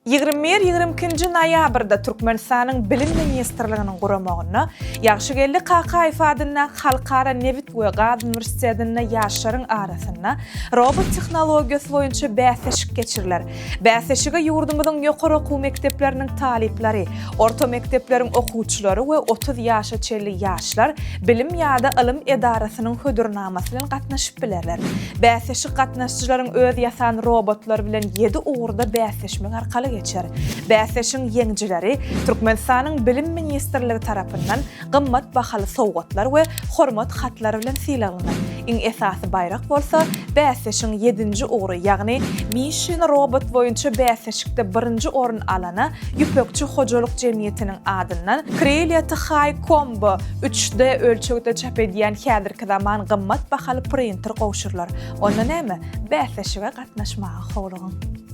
21, 22-nji noýabrda Türkmenistanyň Bilim ministrliginiň guramagynda Ýagşygeldi Kakaýew adyndaky Halkara nebit we gaz uniwersitetinde ýaşlaryň arasynda robot tehnologiýasy boýunça bäsleşik geçiriler. Bäsleşige ýurdumyzyň ýokary okuw mekdepleriniň talyplary, orta mekdepleriň okuwçylary we 30 ýaşa çenli ýaşlar bilim ýa-da ylym edarasynyň hödürnamasy bilen gatnaşyp bilerler. Bäsleşik gatnaşyjylaryň öz ýasan robotlary bilen ýedi ugurda bäsleşmek arkaly geçer. Bäsleşigiň ýeňijileri Türkmenistanyň Bilim ministrligi tarapyndan gymmat bahaly sowgatlar we hormat hatlary bilen sylaglanar. Iň esasy baýrak bolsa, bäsleşigiň ýedinji ugry, ýagny Mission robot boýunça bäsleşikde birinji orun alana Ýüpekçi hojalyk jemgyýetiniň adyndan Krylýa THI Combo 3D ölçegde çap edýän häzirki zaman gymmat bahaly printer gowşurylar. Onda näme, bäsleşige gatnaşmaga howlugyň!